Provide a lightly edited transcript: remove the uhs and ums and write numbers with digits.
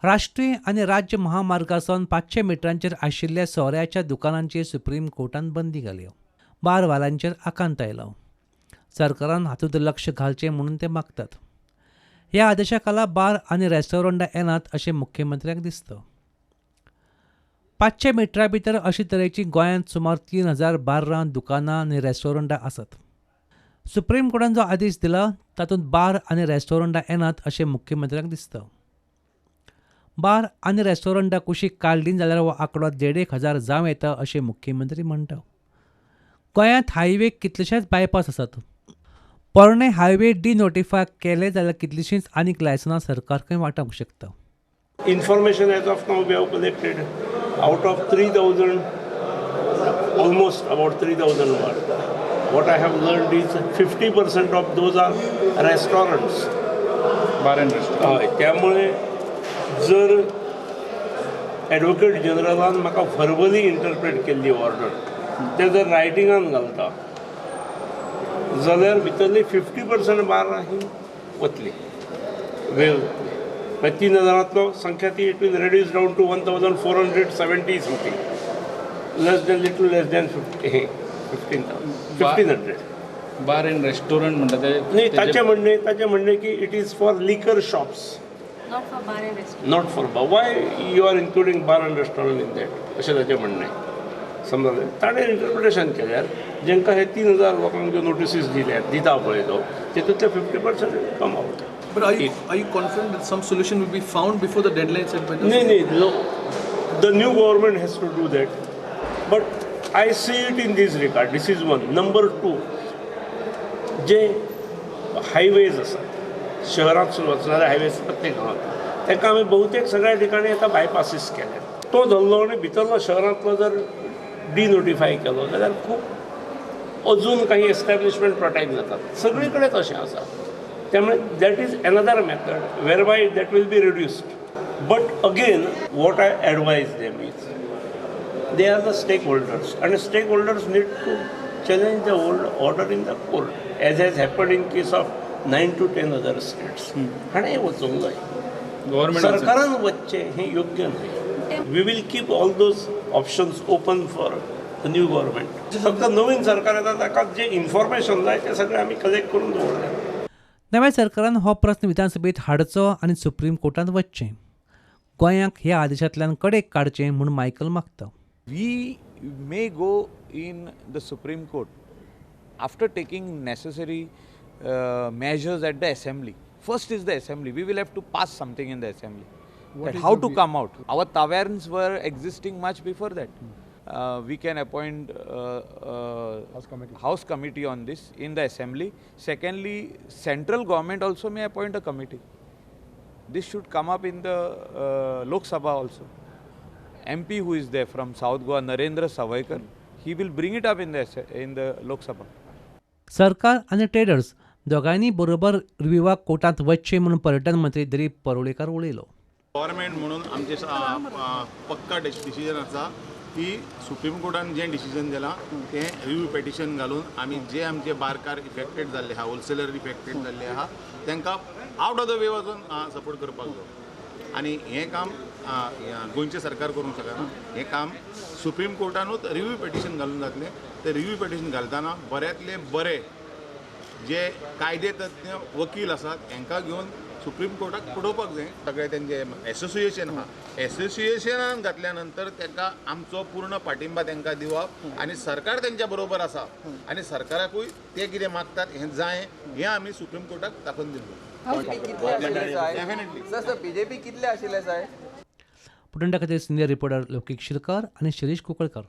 राष्ट्रीय आनी राज्य महामार्गा सावन 500 मिटरांचेर आशिल्ल्या सोऱ्याच्या दुकानांचेर सुप्रीम कोर्टान बंदी घाली. बारवाल्यांचेर आकांत आयलो. सरकारान हातूंत लक्ष घालचें म्हणून ते मागतात. ह्या आदेशा खाला बार आनी रेस्टॉरंटां येनात अशें मुख्यमंत्र्यांक दिसता. 500 मिटरां भितर अशे तरेची गोंयांत सुमार 3000 बार्रां, दुकानां आनी रेस्टॉरंटां आसात. सुप्रीम कोर्टान जो आदेश दिला तातूंत बार आनी रेस्टॉरंटां येनात अशें मुख्यमंत्र्यांक दिसता. बार आनी रेस्टॉरंटां कुशीक काडलीं जाल्यार हो आंकडो 1500 जावं येता अशें मुख्यमंत्री म्हणटा. गोंयांत हायवेक कितलेशेच बायपास आसात. पोरणे हायवे डिनोटिफाय केले जाल्यार कितलीशींच आनीक लायसनां सरकार खंय वाटावंक शकता. Information as of now we have collected out of 3,000, almost about 3,000 worth. What I have learned is 50% of those are restaurants. Bar and restaurant. हय, त्यामुळे जर एडवोकेट जनरलान म्हाका वर्बली इंटरप्रेट केल्ली ऑर्डर ते जर रायटिंगान घालता जाल्यार भितरली 50% बारां ही वतली वेळ मागीर 3000तलो संख्या ती it will reduce down to 1470 something, less than, little less than 50, 15,000, 1500. Bar and restaurant म्हणटा ते. न्ही, ताचें म्हणणें की it is for liquor shops. Not for bar and restaurant. Not for bar. Why you are including bar and restaurant in that, अशें ताचें म्हणणें. समजलें? ताणें इंटरप्रिटेशन केल्यार जेंकां हे 3000 लोकांक ज्यो नोटिसीस दिल्यात, दिता पळय तो, तितूंतले 50% come out. But are you confident that some solution will be found before the deadline set by the न्ही न्ही, the new government has to do that, but I see it in this regard. This is one. Number two, J highways आसात, शहरात सुरवात जाल्यार highways प्रत्येक गांवांत, ताका आमी बहुतेक सगळ्या ठिकाणी आतां बायपासीस केल्यात. तो धरलो आनी भितरलो शहरांतलो जर डिनोटिफाय केलो जाल्यार खूब अजून काही एस्टॅब्लिशमेंट प्रोटेक्ट जातात. सगळी कडेन तशें आसा. त्यामुळे that is another method whereby that will be reduced. But again, what I advise them is they are the stakeholders and stakeholders need to challenge the old order in the court, as has happened in case of 9 to 10 other states. हाणें वचूंक जाय. Government सरकारान वचचें हें योग्य न्हय. We will keep all those options open for the new government. फक्त नवीन सरकार येता ताका जे इन्फॉर्मेशन जाय तें सगळें आमी कलेक्ट करून दवरलें. नव्या सरकारान हो प्रस्न विधानसभेत हाडचो आनी सुप्रीम कोर्टांत वचचें. गोंयांक ह्या आदेशांतल्यान कडेक काडचें म्हूण मायकल मागता. We may go in the Supreme Court after taking necessary measures at the assembly. First is the assembly. We will have to pass something in the assembly. What That is how your to view? Come out. Our taverns were existing much before that. We can appoint House committee. House committee on this in the assembly. Secondly, central government also may appoint a committee. This should come up in the Lok Sabha also. MP who is there from South Goa, Narendra Savaikar, he will bring it up in the Lok Sabha. सरकार आनी traders दोगांयनी बरोबर रिव्यूवाक कोर्टांत वचचें म्हणून पर्यटन मंत्री दिलीप परुळेकर उलयलो. गव्हर्मेंट म्हणून आमचे पक्का डिसिजन आसा की सुप्रीम कोर्टान जें डिसिजन दिलां तें रिव्यू पेटिशन घालून आमी जे आमचे बारकार इफेक्टेड जाल्ले आहा, होलसेलर इफेक्टेड जाल्ले आहा, तांकां आवट ऑफ the वे वचून सपोर्ट करपाक जाय. आनी हें काम गोंयचें सरकार करूंक शकना. हें काम सुप्रीम कोर्टानूच रिव्यू पेटिशन घालून जातलें. ते रिव्यू पेटिशन घालतना बऱ्यांतले बरे जे कायदे तज्ञ वकील आसात हांकां घेवन सुप्रीम कोर्टाक पळोवपाक जाय. सगळे तेंचे एसोसिएशन आहा, एसोसिएशनान घातल्या नंतर तांकां आमचो पूर्ण पाठिंबा तांकां दिवप आनी सरकार तेंच्या बरोबर आसा आनी सरकाराकूय ते कितें मागतात हें जाय, हें आमी सुप्रीम कोर्टाक दाखोवन दितले. कितले आशिल्ले साहेब? डेफिनेटली. सर, सर, बीजेपी कितले आशिल्ले साहेब? पुटंडा खातीर सिनियर रिपोर्टर लौकीक शिलकर आनी शिरीष कुंकळकर.